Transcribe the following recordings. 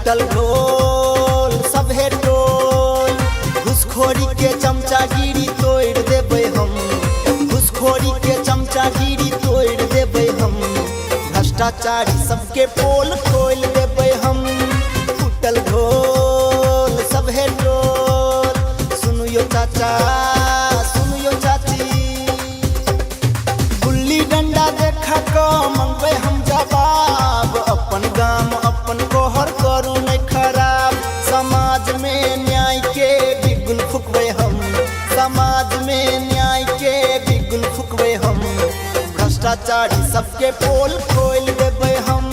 फूटल ढोल सभे टोल। घुसखोरी के चमचागिरी तोड़ि देबै हम, घुसखोरी के चमचागिरी तोड़ि देबै हम, भ्रष्टाचारी सबके पोल खोलि देबै हम। फूटल ढोल सभे टोल। सुनु यौ चाचा, सुनु यौ चाची, गुल्ली डंडा देखा क मंगबै हम जवाब। अपन गाम अपन कोहर करू नहि खराब। समाज में न्याय के बिगुल फुकबै हम, समाज में न्याय के बिगुल फुकबै हम, भ्रष्टाचारी सबके पोल खोलि देबै हम।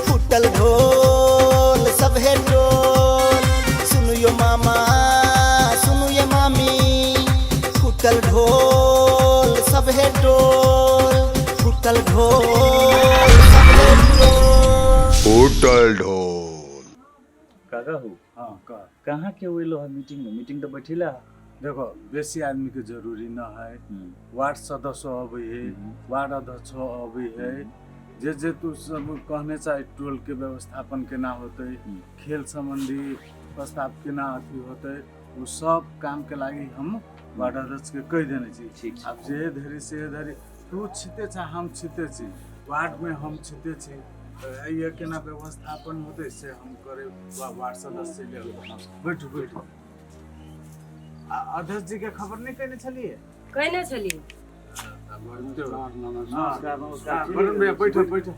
फूटल ढोल सभे टोल। सुनु यो मामा, सुनु ये मामी, फूटल ढोल सभे टोल, फूटल ढोल सभे टोल। फूटल ढोल। काका हो। हाँ, कह। कहाँ के एलो है मीटिंग में? मीटिंग तो बैठिला। देखो, बेसी आदमी के जरूरी न है। वार्ड सदस्य अबै है, वार्ड अध्यक्ष अबै है। जे जे तू सब कहने चाहे, टोल के व्यवस्थापन केना होतै, खेल संबंधी प्रस्ताव केना अथी होतै, ओ सब काम के लागि हम वार्ड अध्यक्ष के कहि देने छी। ठीक छै। आब जे धरि से धरि तू छिते छ, हम छिते छी, वार्ड में हम छिते छी, तऽ ये केना व्यवस्थापन होतै से हम करे वार्ड सदस्य ले। बैठू बैठू। आ अध्यक्ष जी के खबर नहीं कहने छलिए? कहने छलिए। नमस्कार नमस्कार। वरुण भैया, बैठो बैठो।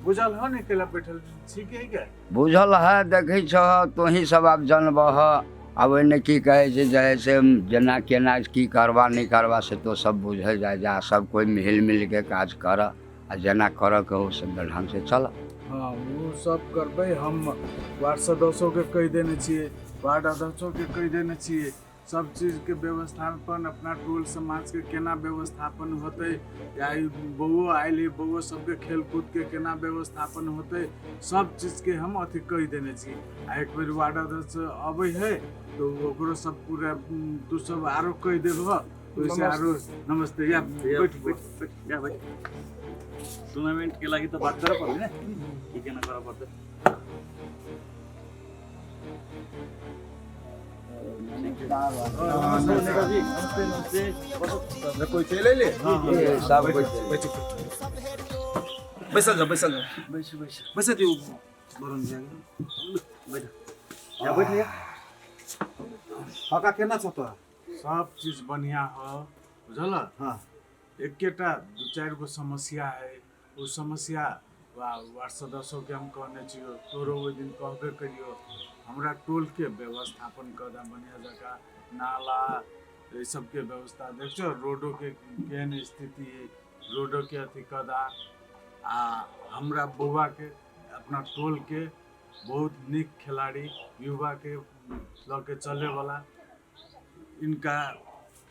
बुझल हो ने केला बैठल छी के के? बुझल है, देखै छह तोही सब आब जनबह। आब ओहिमे की कहै छै जे है से जेना केना की करबा नहि करबा से तो सब बुझल जाय जा। सब कोइ मिल मिलके काज कर आ जेना करऽके हो से ढंग से चल। हाँ, वो सब करबै हम। वार्ड सदस्यों के कहि देने छियै, वार्ड अध्यक्षों के कहि देने छियै। सब चीज के व्यवस्थापन अपना टोल समाज के केना व्यवस्थापन होतै, या ई बौओ आयल है, बौओ सबके खेलकूद के केना व्यवस्थापन होतै, सब चीज के हम अथी कहि देने छी। आ एक बेर वार्ड अध्यक्ष अबै है तऽ ओकरो सब पूरा तू सब आरो कहि देबह ओइसे आरो। नमस्ते, या बैठ बैठ। या बैठ। टूर्नामेंट के लागि त बात करऽ पर्लै ने, की केना करऽ पड़तै। नमस्ते नमस्ते। कोई चलि अयलै? सब कोइ। बैसल जाओ, बैसल जाओ। बैसु बैसु। बैसै दियौ वरुण जी। या बैठ या। काका, केना छौ तोरा? सब चीज बढ़िया हो, बुझल? हाँ। एकेटा दू चारि गो समस्या है। ओ समस्या वा वार्ड सदस्योके हम कहने छियौ, तोरो ओहि दिन कहबे करियौ। हमरा टोलके व्यवस्थापन कऽ दे बढ़िआँ जकाँ, नाला एहि सबके व्यवस्था। देख छौ रोडोके केहन स्थिति है, रोडोके अथी कऽ दा। आ हमरा बौआके, अपना टोलके बहुत नीक खिलाड़ी, युवाके लऽ के चलेवला, इनका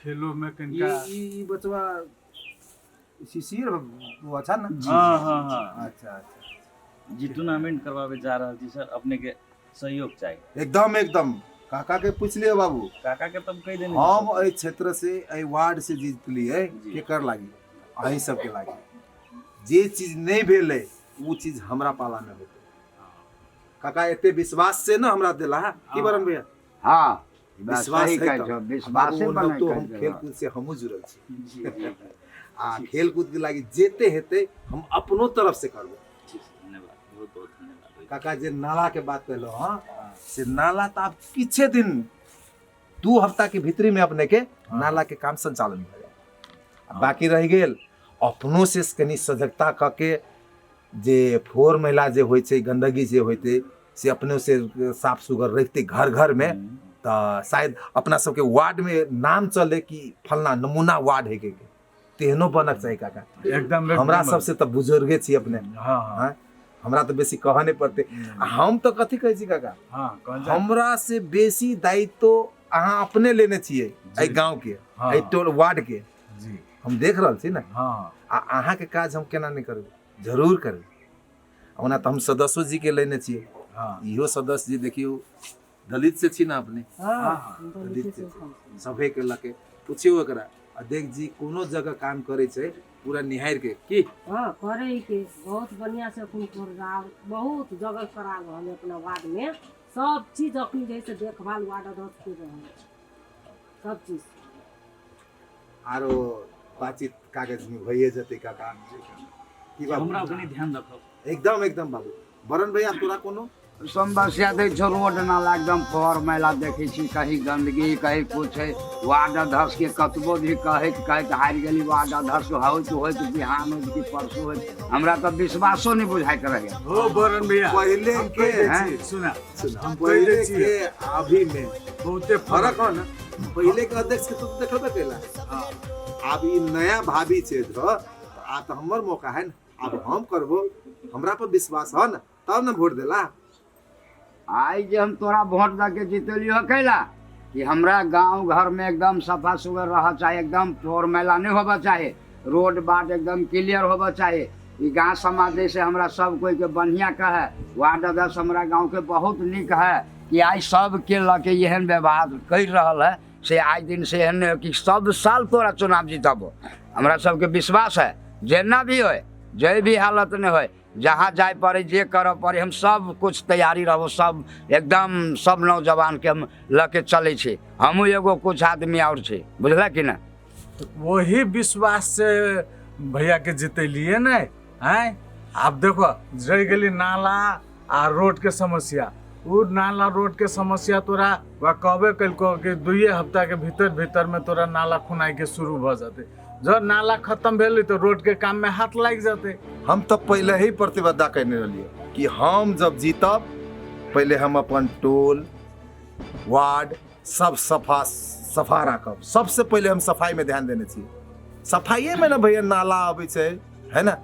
खेलोमे कनिका ई ई बचवा शिशिर वो अच्छा ना? हाँ हाँ हाँ। अच्छा अच्छा। जी, टूर्नामेंट करवावे जा रहल छी सर, अपने के सहयोग चाहिए। एकदम एकदम। काका के पूछ लियो बाबू। काका के तब कहि देने। हम एहि क्षेत्र से, एहि वार्ड से जीतलियै। जी। केकर लागी? अहीं सबके लागी। जे चीज नहीं भेलै ओ चीज हमरा पाला में होतै। काका एते विश्वास से ना हमरा देला है की वरुण भैया? हाँ, ई बात विश्वास सही है कहै तऽ। छौ, विश्वासे बाबू, बनै तो कहै हम छौ। खेलकूद से हमहूँ जुड़ल छी। जी जी आ खेलकूद के लागी जेते हेतै हम अपनो तरफ से करबै। ठीक, धन्यवाद, बहुत बहुत धन्यवाद। काका, जे नाला के बात कहलो हँ से नाला तऽ आब किछे दिन, 2 हफ्ता के भीतरी में अपने के नाला के काम संचालन भऽ जायत। आ बाकी रहि गेल अपनो से कनि सजगता कऽ के जे फोर मैला जे होइ छै, गंदगी जे होइतै से अपनो से साफ सुगर रखते घर घर में, तऽ शायद अपना सबके वार्ड में नाम चले कि फलना नमूना वार्ड है के। तेहनो बनक चाही काका। एकदम। हमरा सबसे तऽ बुजुर्गे छी अपने। हाँ हाँ। हाँ? हमरा तऽ बेसी कहऽ नहि पड़तै। आ हम तऽ कथी कहै छी काका, हाँ, कहल जाय। हमरा से बेसी दायित्व अहाँ अपने लेने छियै एहि गाँव के, एहि टोल वार्ड के। हम देख रहल छी ने। आ अहाँके काज हम केना नहि करबै? जरूर करबै। ओना तऽ हम सदस्यो जी के लेने छियै। इहो सदस्य जी देखियौ, दलित से छी ना अपने? हाँ। दलित से छी। सभे के लके पुछियौ एकरा। आ देख जी कोनो जगह काम करै छै पूरा निहारि के की। हाँ, करे के बहुत बढ़िया से अखन प्रोग्राम बहुत जगह करा रहल है अपना वार्ड में। सब चीज अखन जे है से देखभाल वार्ड अध्यक्ष के रहल छै सब चीज। आरो बातचीत कागज में भइए जेतै काका की बाबू? हमरा कनि ध्यान रखब। एकदम एकदम बाबू। बरन भैया तोरा कोनो समस्या दै छौ? रोड नाला एकदम फर मैला देखै छी, कहीं गंदगी कहीं कुछ है। वार्ड अध्यक्ष के कतबो भी कहैत कहैत हारि गेली। वार्ड अध्यक्ष होइत होइत बिहान होइत कि परसू होइत, हमरा तऽ विश्वासो नहि बुझाइत रहैए। हो बरन भैया, पहिले हम के कहि दै हैं? छी, सुना, सुन, हम कहि दै पहिले छी के अभी में बहुते फरक हो ना। पहिले के अध्यक्ष के तू देखबे केला, आब ई नया भाभी छै धर, आब तऽ हमर मौका है न, आब हम करबो, हमरा पर विश्वास है न तब न वोट देला। आइ जे हम तोरा वोट दऽ के जितेलियो कैला कि हमरा गांव घर में एकदम सफा सुगर रह चाहे, एकदम चोर मैला नहीं होबा चाहे, रोड बाट एकदम क्लियर होबा चाहे। ई गांव समाज जैसे हमरा सब कोई के बढ़िया कहे। वार्ड अध्यक्ष हमरा गांव के बहुत नीक है कि आइ सबके लऽ के एहन व्यवहार कर रहल है से आइ दिन से एहन नहीं हो कि सब साल तोरा चुनाव जीतबो। हमरा सबके विश्वास है जेना भी होय, जे भी हालत नहीं होय, जहाँ जाय पड़े जे करऽ पड़े हम सब कुछ तैयारी रहबो। सब एकदम सब नौजवान के हम लऽ के चलै छी, हमहूँ एगो कुछ आदमी और छी, बुझल कि ना? वही विश्वास से भैया के जितेलिए ने हैं। आब देखो रह गेली नाला आ रोड के समस्या। उ नाला रोड के समस्या तोरा वा कहबे कलको कि 2 हफ्ता के भीतर भीतर में तोरा नाला खुनाई के शुरू भ जते। जब नाला खत्म भेलै तो रोड के काम में हाथ लागि जते। हम तो पहले ही प्रतिबद्धता करने रहिए कि हम जब जीतब पहले हम अपन टोल वार्ड सब सफा सफा राखब। सबसे पहले हम सफाई में ध्यान देने छी। सफाइए में ना भैया नाला अबै छै है ना,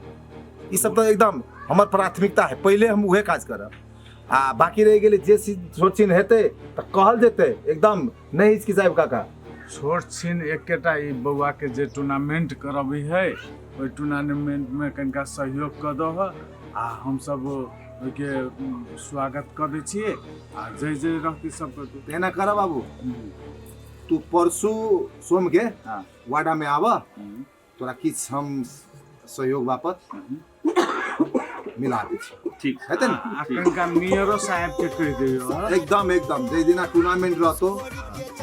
ई सब तो एकदम हमर प्राथमिकता है, पहले हम उहे काज करब। आ बाकी रह गेलै जे चीज छोट छिन हेतै तऽ कहल जेतै, एकदम नहि हिचकिचायब काका। छोट छिन एकेटा ई बौआ के जे टूर्नामेंट करबै है ओहि टूर्नामेंट में कनिका सहयोग कऽ दह आ हमसब ओहिके स्वागत कऽ दै छियै आ जे जे रहतै सब कऽ देतै। एना कर बाबू, तू परसू सोम के हाँ। वाडा में आब, तोरा किछु हम सहयोग बापत मिला दै छी। ठीक हेतै ने? आ कनिका मेयरो साहेब के कहि दियौ। एकदम एकदम, जे दिना टूर्नामेंट रहतो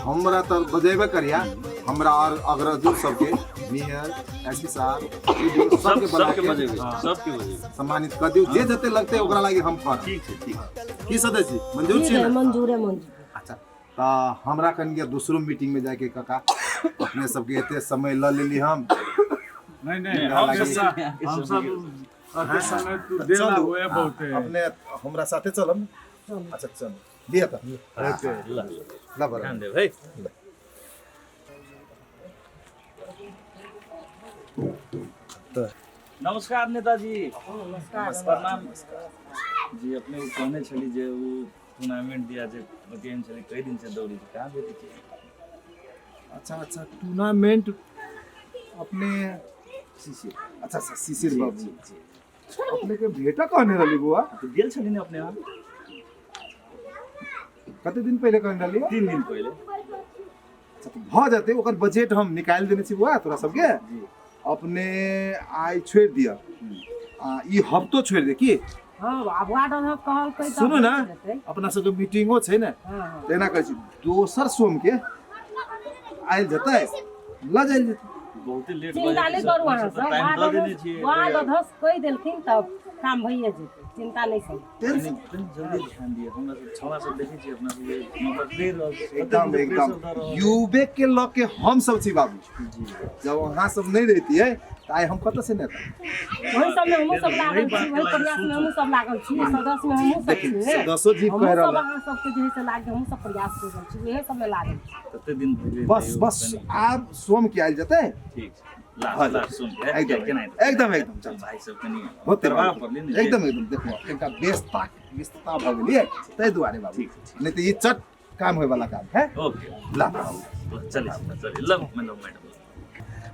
हमरा तऽ बजेबे करिया, हमरा और अग्रजो सबके मेयर एसपी साहब BDO सबके सब बला सबके के बजेबै, सबके बजेबै। सम्मानित कर दियौ, जे जते लगतै ओकरा लागि हम करब। ठीक छै, ठीक छै। की सदस्य जी मंजूर ठीक छी है, ने? मंजूर है, मंजूर। अच्छा तऽ हमरा कनि दोसरो मीटिंग में जाके काका अपने सबके एते समय ल लेली हम। नहीं नहीं, हमरा हम लागि- सब हम सब अते समय तू देला चलू, हुए बहुते। अपने हमरा साथे चलम। अच्छा चलू लिअ तऽ ल ल बरन। ध्यान देब है। नमस्कार नेताजी। नमस्कार। प्रणाम जी। अपने उ कहने छली जे उ टूर्नामेंट दिया जे गेम छली कई दिन से दौड़ी छै, कहाँ भेटै छै? अच्छा अच्छा, टूर्नामेंट अपने शिशिर, अच्छा अच्छा शिशिर बाबू जी जी अपने के भेटा कहने रहली बुआ? तऽ गेल छली ने अपने वहाँ। कते दिन पहिले कहने रहली? 3 दिन पहिले। अच्छा तऽ भऽ जेतै, ओकर बजट हम निकालि देने छी बुआ तोरा सबके। जी। अपने आइ छोड़ि दिअ आ ई हफ्तो छोड़ि दे की। हाँ, आब वार्ड अध्यक्ष कहलकै तऽ सुनू ना। जेतै। अपना सबके मीटिंगो छै ने, हाँ हाँ। तऽ एना कहै छी दोसर सोम के आयल जेतै लऽ जायल जेतै। बहुते लेट भऽ चिंता जेतै नहि सर, करू अहाँ हमसब सब, तऽ टाइम वार्ड दऽ देने अध्यक्ष छियै। वार्ड अध्यक्ष कहि देलखिन तऽ काम भइए जेतै, चिंता नहि करू। टेंशन कनि जल्दी ध्यान दिअ, हमरा सब छौड़ा सब देखै छियै अपना सब मतलब कहि रहल छी, कते एकदम दिन से एकदम प्रेशर दऽ रहल छै। युवे के लऽ के हम सब छी बाबू, जी। जब अहाँ सब नहि रहितियै तऽ आइ हम कतऽ से नेता? ओहि सबमे हमहूँ सब वही लागल बात छी, ओहि के प्रयासमे सोचू। हमहूँ सब लागल छी, सदस्यमे हमहूँ सब देखियौ छी ने। सदस्यो जी कहि हमहूँ रहल सब है। अहाँ सबके जे है से लागि हमहूँ सब प्रयास कऽ रहल छी, उएह सबमे लागल छी। कते दिन भऽ गेल बस तैयो बस कनि- आब सोम के आयल जेतै। ठीक छै, लास्ट हाँ, लास्ट सुन के एकदम, केना हेतै? एकदम, एकदम, चल। भाई सब कनि होते करबा बाबू। पड़लै ने। एकदम एकदम, देखो कनिका व्यस्तता व्यस्तता भऽ गेलियै ताहि दुआरे बाबू, ठीक छै, ठीक। नहि तऽ ई चट काम होय वाला काम है। ओके ला चलै छी, चलै ल मैडम मैडम।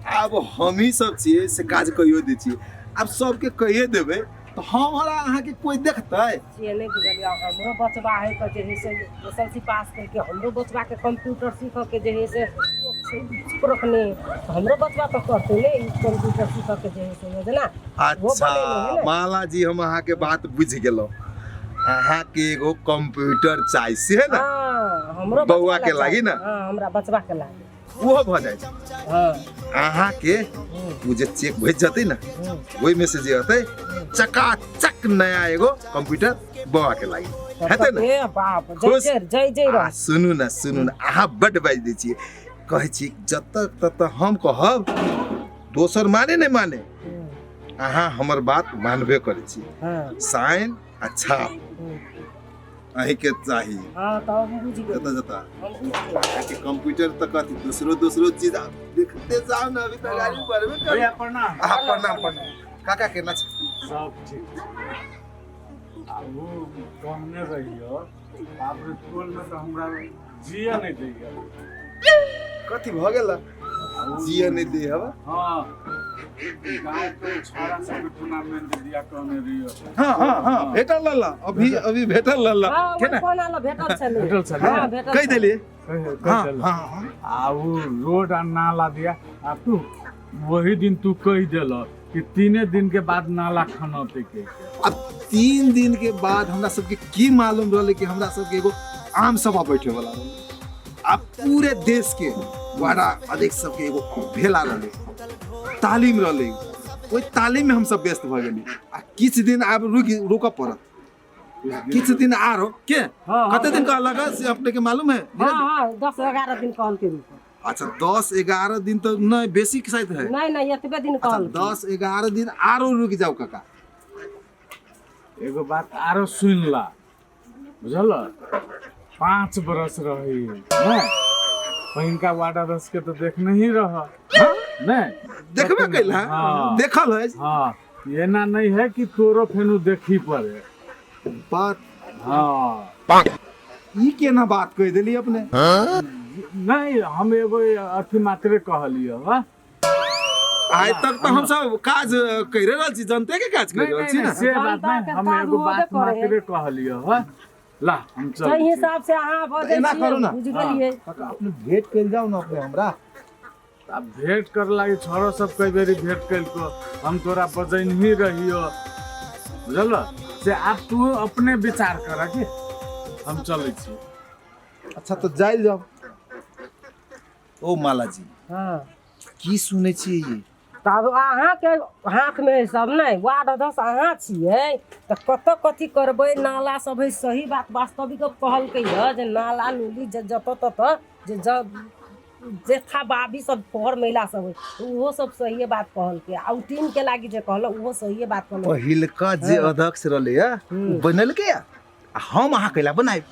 आब हमही सब छियै से काज कहियो दै छियै, आब सबके कहिए देबै तऽ हमरा अहाँके कोइ देखतै? से नहि बुझलियै। हमरो बचबा है तऽ जे है से एस एल सी पास करके हमरो बचबाके कंप्यूटर सीखऽके जे है से रखने, हमरो बचबा तऽ करतै ने ई कंप्यूटर सीखऽके जे है से योजना। ओहो अच्छा बनेने है ने। माला जी, हम अहाँके बात बुझि गेलहुँ। अहाँके एगो कंप्यूटर चाही से है ना? हाँ, हमरो बौआ बचबा के ला लागी चाही। ना? हाँ, हमरा बचबा के लागी। ओहो भऽ जाइ छै। हाँ। अहाँके ओ जे चेक भेज जेतै ने, ओहिमे से जे हेतै चकाचक नया एगो कंप्यूटर बौआ के लागी हेतै ने? ए बाप, जय खुश? जय जय जय आ रह। सुनू ने, सुनू ने, अहाँ बड्ड बाजि दै छियै। कहै छी जतऽ ततऽ हम कहब दोसर माने नहि माने, अहाँ हमर बात मानबे करै छी। हाँ। साइन आ छाप अहीँके चाही। हाँ, तऽ हम बुझि गेली। जतऽ जतऽ हम बुझि गेली। अहाँके कंप्यूटर तऽ कथी दोसरो दोसरो चीज आब देखते जाउ ने, अभी तऽ गाड़ी बढ़बे करू। भैया प्रणाम। अहाँ प्रणाम, प्रणाम काका, केना छै? सब ठीक छै। आ ओ कहने रहियो, बाप रे, टोलमे तऽ हमरा जिए नहि दैया। कथी भऽ गेल? जिए नहि दे हवा? हाँ, गाँव के छोरा सबके टूर्नामेंट दिया कहने रहियो। हाँ हाँ हाँ, भेटल लल्ला, अभी अभी भेटल लल्ला। हाँ, केना? ओहि कोना लए भेटल छलै। भेटल छलै? हाँ, भेटल कहि छलै। देलियै। कहि हाँ देलक। हाँ हाँ। आ ओ रोड आ नाला दिया, आ तू वही दिन तू कहि देल कि 3 दिन के बाद नाला खनौते के। अब 3 दिन के बाद हमरा सबके की मालूम रहलै कि हमरा सबके एगो आम सभा बैठे वाला रहलै आ पूरे देश के वार्ड अध्यक्ष सबके एगो भेला रहलै, तालीम रहलै। ओहि तालीम में हम सब व्यस्त भऽ गेली आ किछु दिन आब रुकि रुकऽ पड़त, किछु दिन आरो के। हाँ। कते दिन कहलक से अपने के मालूम है? हाँ हाँ, 10-11 दिन कहलकै रुकऽ। अच्छा, 10-11 दिन तऽ नहि, बेसी के शायद है। नहि नहि, एतबे दिन अच्छा, कहलकै। 10-11 दिन आरो रुकि जाउ काका। एगो बात आरो सुन ला, बुझल? 5 बरस रही ने पहिनका वार्ड अध्यक्ष के तो देखने ही रह नहीं? देखबे कैल है। हाँ। देखल है। हाँ, एना नहीं है कि तोरो फेनु देखी पड़े बात। हाँ। ई केना बात कहि देली अपने? नहीं, हम एगो अथी मात्रे कहलियो। हाँ। आइ तक तऽ हम सब काज करि रहल छी, जनते के काज करि नहीं रहल नहीं छी नहीं, ने। से बात जनता नहीं, के हम काज एगो होबे बात करे। मात्रे कहलियो। हाँ, ला हम चल। ताहि हिसाब से अहाँ बजै एना छियै, करू ना। बुझि गेलियै। काका, अपने भेंट करि जाउ ने अपने हमरा। अब भेंट कर लागी छोरो सब कई बेरी भेंट कलको, हम तोरा बजैन ही रहियो, बुझल? से आब तू अपने विचार कर कि हम चलै छी। अच्छा, तऽ जाइल जाउ। ओ माला जी। हाँ। की सुनै छियै ई? तब अहाँके हाथमे है सब नहि, वार्ड अध्यक्ष अहाँ छियै तऽ कतऽ कथी करबै? नाला सब है, सही बात वास्तविक कहलकै हँ जे नाला नूली जे जतऽ ततऽ जे जेथा बाबी सब फोहर महिला सब है, ओहो सब सहिए बात कहलकै। आ ओ टीम के लागी जे कहलक ओहो सहिए बात कहलक। पहिलका जे अध्यक्ष रहलै है, ओ बनेलकै आ हम अहाँ कैला बनायब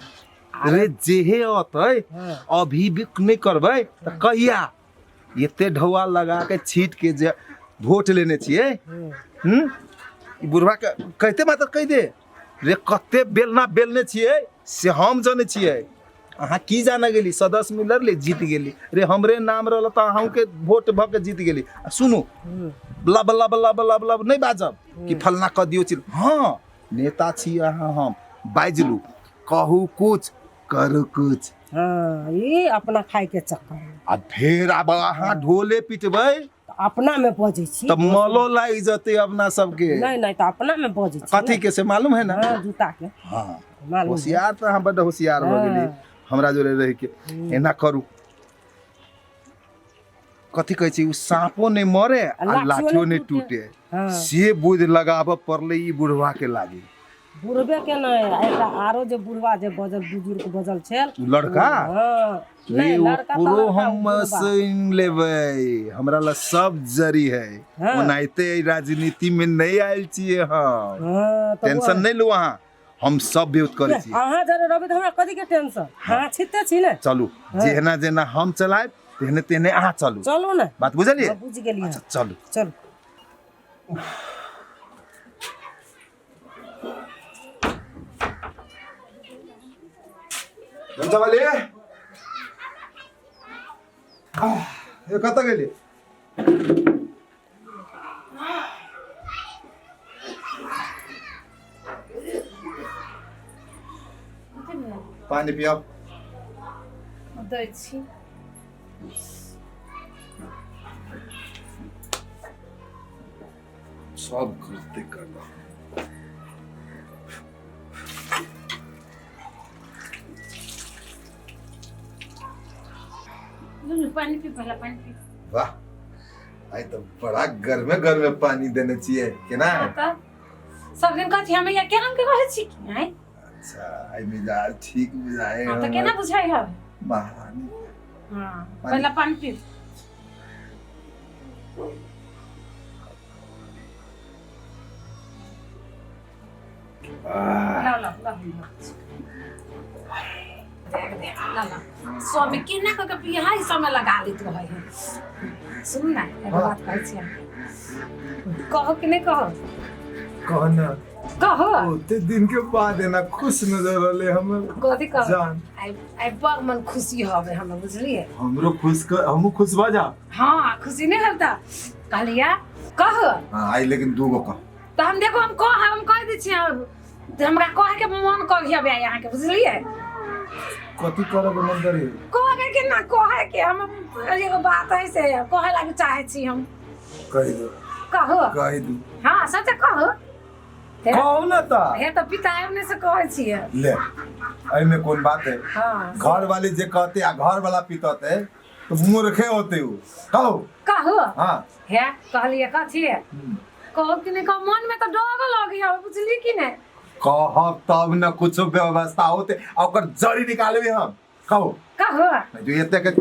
रे? जेहे अतै अभी भी नहि करबै तऽ कहिया? एते ढौआ लगा के छीट के जे वोट लेने छियै। ई बुढ़वा के कहते मात्र कहि दे रे, कते बेलना बेलने छियै से हम जनै छियै, अहाँ की जाने गेली? सदस्य मिलर ले जीत गेली रे, हमरे नाम रहल तऽ अहूँके वोट भऽ के जीत गेली। आ सुनू, लब लब लब लब लब नहि बाजब कि फलना कऽ दियौ चिल। हाँ, नेता छी अहाँ, हम बाजलू, कहू कुछ करू कुछ। हाँ, ई अपना खाइके चक्कर में। आ फेर आब अहाँ ढोले पिटबै। तऽ अपना में बजै छी तऽ मलो लागि जेतै अपना सबके। नहि नहि, तऽ अपना में बजै छी। कथी के से मालूम है ना? हाँ, जूता के। हाँ। मालूम है। होशियार तऽ अहाँ बड्ड होशियार भऽ गेली हमरा जोरे रहि के। एना करू, कथी कहै छै, ओ साँपो नहि मरे आ लाठियो लाठियो नहि नहि टूटे। टूटे। हाँ। से बुद्धि लगाबऽ पड़लै ई बुढ़वा के लागी। बुढ़बे के नहि, एकटा आरो जे बुढ़वा जे बजल, बुजुर्ग बजल छल। उ लड़का? हाँ। रे नहि, लड़का तऽ ओकरो लड़का, हम ओ बुढ़बा। सुनि लेबै, हमरा ला सब जरी है। हाँ। ओनाहिते एहि राजनीति में नहि आयल छियै हम। हाँ, तऽ टेंशन नहि लू अहाँ, हम सब विरोध करै छी। अहाँ जरे रहबै तऽ हमरा कथी के टेंशन? हाँ, छिते छी ने। चलू, जेना जेना हम चलायब तेहने तेहने अहाँ चलू। चलू ने। बात बुझलियै? हाँ, बुझि गेलियै। अच्छा, चलू। चलू। धनचावाली, यो कतऽ गेली? पानी पियाओ। दै छी। सब गलती करना। लू, पानी पी, पहला पानी पी। वाह, आई तो बड़ा गर्मे गर्मे पानी देने चाहिए केना? हाँ तऽ सब दिन कथी हम या केहन के रहै छी कि आँय? अच्छा, आई मिजाज ठीक बुझाए। हाँ तऽ केना बुझाइ हब? महारानी। हाँ, पहला पानी पी। लाओ लाओ लाओ, देख देख, ला ला, सब केना कऽ के पिया है, समय लगा लेत रहै है। सुन ना, एगो बात कहै छी हम। कहो कि नहीं कहो? कह ना। कहो। ओते दिन के बाद एना खुश नजर रहले हमर। कथी कहो? जान। आइ आइ बड़ मन खुशी हवे हमरा, बुझलिए? हमरो खुश कर, हमहू खुश भ जा। हाँ, खुशी नहीं होता कहलिया कहो। हाँ, आई लेकिन दूगो कह। तऽ हम देखो, हम कह, हम कह दै छी, हम हमरा कहे के मन कर हवे अहाँके, बुझलिए? कथी करब मन करे? कहे के ना, कहे के हम एगो बात है से कहे लागी चाहे छी हम। कह दो। कहो। कह दू। हाँ, सच कहो। कहू ना त। हे तऽ पिता ने से कहै छियै। ले, एहिमे कोन बात है? हाँ। घर वाले जे कहते आ घर वाला पितते तो मूर्खे होते उ। कहो। कहो। हाँ। हे कहलिए कथी? कहो कि नहीं कहो? मन में तो डर लगी है, बुझली कि नहीं? कहब तब न कुछ व्यवस्था होते आ ओकर जड़ी निकालबे हम। कहो। कहो। जो एते के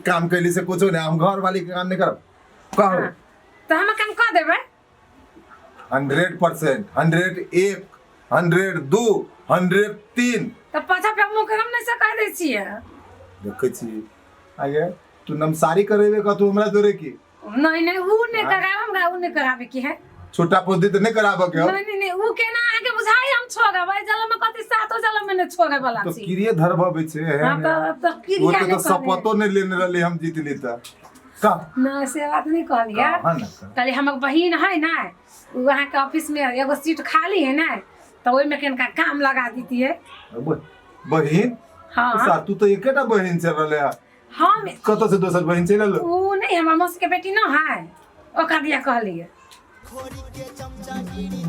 काम कैली से कुछो नहीं, हम घर वाली के काम नहीं करब। कहो। हाँ। तऽ हम काम कऽ देबै। 100%, 101, 102, 103। तऽ पाछा पे मुँह के हम नहीं से कह दै छियै। देखै छी आगे तू नमसारी करेबे कतू हमरा जोरे की? नहीं नहीं, ऊ नहीं कराबे हमरा, ऊ नहीं कराबे की है। छोटा पोती तो नहीं कराबे के हो? नहीं नहीं नहीं, ऊ केना अहाँके बुझाइ हम छोड़बै जल में कथी सातो जल में नहीं छोड़े वाला तो छी। किरिए धरबे छै। हाँ तऽ किरिया ओते नहीं तो कहलियै। शपथो नहीं लेने रहली हम जीतली त का। ना, से बात नहीं कहलियै। कहाँ ना कह। कहलियै हमर बहिन है ना, ऊ अहाँके ऑफिस में एगो सीट खाली है ना, तऽ ओहिमे कनिका काम लगा दितियै। बहिन? हाँ। सार तू तो एकेटा बहिन चल रहले है। हम कतऽ से दोसर बहिन चलि एलो? ऊ नहीं, हमर मौसी के बेटी न है, ओकरा दिया कहलियै।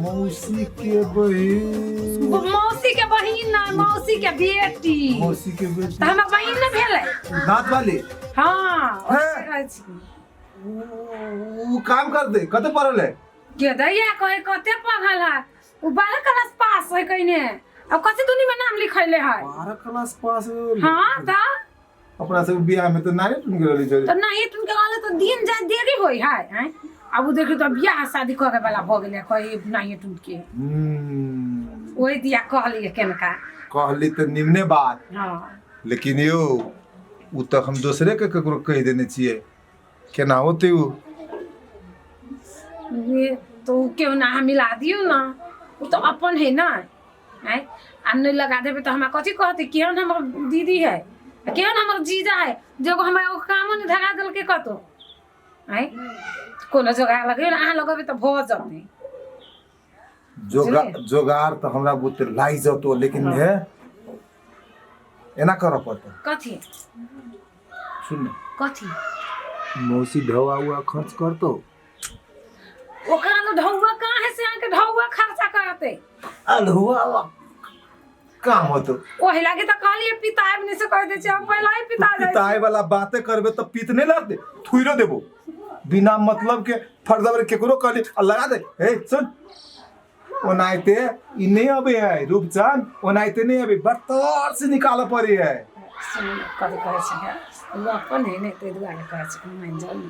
मौसी के बहिन? मौसी के बहिन ना, मौसी के बेटी। मौसी के बेटी। तऽ हमर बहिन न भेलै। दाँत वाली? हाँ, हे? ओकरे कहै छी। ऊ काम कर दे, कते पढ़ल है? के दैया कहे कते पढ़ल है, ऊ 12 क्लास पास है कहिने, अब कथी दुनी में नाम लिखैले है। 12 क्लास पास? हाँ तऽ। अपना सब बियाह में तो नारे तुम के रहली तऽ नहीं तुमके कहले तऽ दिन जाय देरी होय है, आँय? आब उ देखियौ तऽ बियाह शादी करे वाला भऽ गेलै, कहे नहीं तुमके। ओहि दिया कहलियै केनका। कहली तऽ निमने बात। हाँ। लेकिन यौ उ तऽ हम दोसरे के ककरो कहि देने छियै, केना होतै उ? ये तो उ केहू ना अहाँ मिला दियौ ना, उ तऽ अपन है ना, आँय? आ नहि लगा देबै तऽ हमरा कथी कहतै? केहन हमर दीदी है, केहन हमर जीजा है, जे एगो हमरा एगो कामो नहि धरा देलकै कतौ, आँय? कोनो जोगाड़ लगैयौ ने, अहाँ लगेबै तऽ भऽ जेतै। जोगाड़ तऽ हमरा बुते लागि जतो, लेकिन हे एना करऽ पड़तौ। कथी? सुन। कथी? मौसी ढौआ उआ खर्च करतौ? ओकरा तो ढौआ कहाँ है से अहाँके ढौआ खर्चा करतै? अल्हुआ काम होतो। ओहि लागी तऽ कहलियै पिता आबि से कहि दै छियै, हम पहिले ही पिता जाइ। पिताए वाला बातें करबे तऽ पित नहीं लगते, थुइरो देबो बिना मतलब के। फर्दबर केकरो कहली आ लगा दे। हे सुन, ओनाहिते ई नहीं अबे है रूपचंद, ओनाहिते नहीं अबे, बरतर से निकालऽ पड़े है। सुन, कथी कहै छै, ओ अपन है ने, ताहि दुआरे कहै छै, मानि जाउ ने।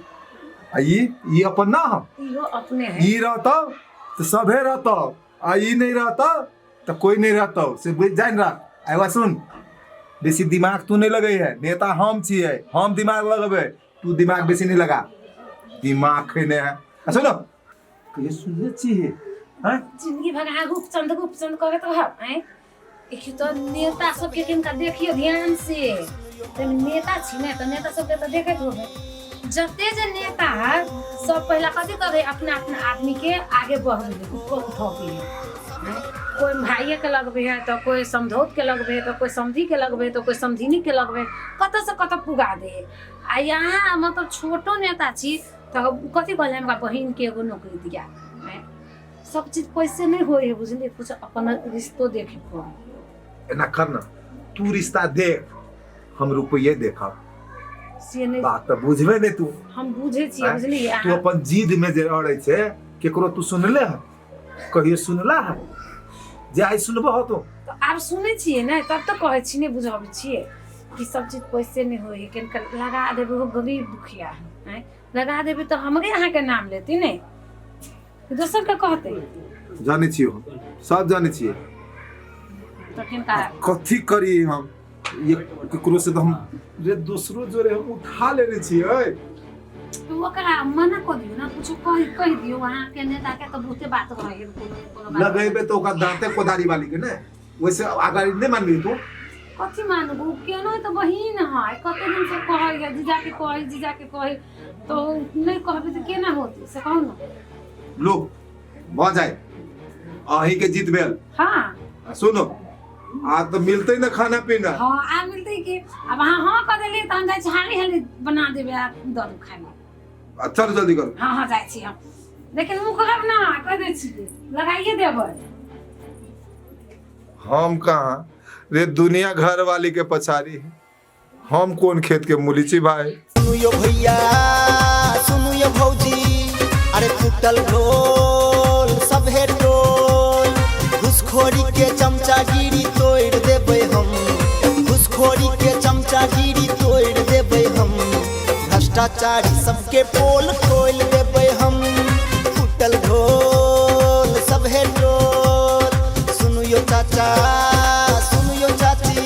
आ ई अपन ना हम। इहो अपने है। ई रहतौ तऽ सभे रहतौ आ ई नहीं रहतौ तऽ कोई नहीं रहतौ, से बुझ जान रख। आ सुन, बेसी दिमाग तू नहीं लगै है, नेता हम छियै, हम दिमाग लगबै, तू दिमाग बेसी नहीं लगा, दिमाग खैने है। आ सुनो, कहियो सुनने छियै? हैं? जिंदगी भर अहाँ रूपचंद रूपचंद करैत रहब, आँय? देखियौ तऽ नेता सबके किनका देखियौ ध्यान से, ताहिमे नेता छी ने, तऽ नेता सबके तऽ देखैत होबै। जते जे नेता है सब पहिला कथी करै, अपना अपना आदमी के आगे बढ़बै, ऊपर उठबै। कोई भाइये के लगबे है तऽ कोई समधौत के लगबे है तऽ कोई समधी के लगबे है तऽ कोई समधिनी के लगबे है, कतऽ से कतऽ पुगा दे है। आ यहाँ मतलब छोटो नेता छी तऽ कथी कहले हमरा बहिन के एगो नौकरी दिया आँय। सब चीज पैसे नहीं होय है बुझलिए, कुछ अपन रिश्तो देखे पड़े। एना कर ना, तू रिश्ता देख, हम रुपये देखब। से नहीं बात तऽ बुझबे नहीं तू। हम बुझे छियै आँय? बुझलिए। तू अपन जिद में जे अड़ै छै, केकरो तू सुनले है? कहियो सुनला है? जे आइ सुनबो हो तू। तऽ आब सुनै छियै ने तब तऽ कहै छी, नहि बुझाबै छियै कि सब चीज पैसे नहि होइ है। कनिक लगा देबै, ओ गरीब दुखिया है, आँय, लगा देबै तऽ हमरे अहाँके नाम लेती ने, दोसर के कहतै। जानै छियै हम, सब जानै छियै। तऽ किनका कथी करी हम? ये केकरो से तऽ हम रे दोसरो जोरे हम उठा लेने छियै। तऽ ओकरा मना कऽ दियौ ने, कुछो कहि कहि दियौ। अहाँके नेताके तऽ बहुते बात रहै है, कोनो कोनो बात। लगेबे तऽ ओकरा दाँते कोदारी वाली के ने, वैसे आगाड़ी नहि मानबी तू। कथी मानबू? केनो तऽ बहिन है, कते दिन से कहै है जीजाके कहै, जीजाके कहै, तऽ नहि कहबै तऽ केना होतै से कहू ने। लोक भऽ जाय, अहीं के जीत भेल। हाँ सुनो, आ तऽ मिलतै ने खाना पीना? हाँ, आ मिलतै कि। आब अहाँ हाँ कऽ देलियै तऽ हम जाइ छी, हाली हाली बना देबै आ दऽ देब खाय लए। आ चलू जल्दी करू। हाँ हाँ, जाइ छी हम, लेकिन मुँह करब ना, कहि दै छियै, लगाइए देबै। हम कहाँ रे, दुनिया घर वाली के पछाड़ी है, हम कोन खेत के मूली छी भाई। सुनू यो भैया, सुनू यो भौजी, अरे फूटल ढोल सभे टोल, घुसखोरी के चमचागिरी तोड़ि देबै हम, घुसखोरी के चमचागिरी तोड़ि देबै हम, भ्रष्टाचारी सबके पोल खोलि देबै हम, फूटल ढोल सभे टोल। सुनू यो चाचा, सुनू यो चाची,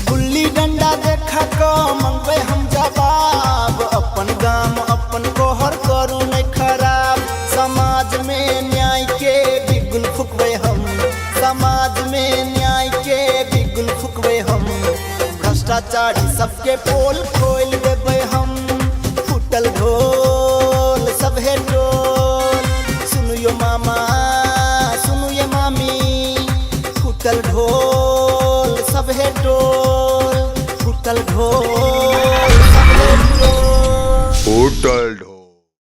गुल्ली डंडा देखा कऽ मंगबै हम जवाब, अपन गाम अपन कोहर करू नहि खराब, समाज में न्याय के बिगुल फुकबै हम, समाज में न्याय के बिगुल फुकबै हम, भ्रष्टाचारी सबके पोल खोलि देबै हम, फूटल ढोल सभे टोल। सुनू यो मामा, सुनू ये मामी, फूटल ढोल सभे टोल, फूटल ढोल सभे टोल। फूटल ढोल।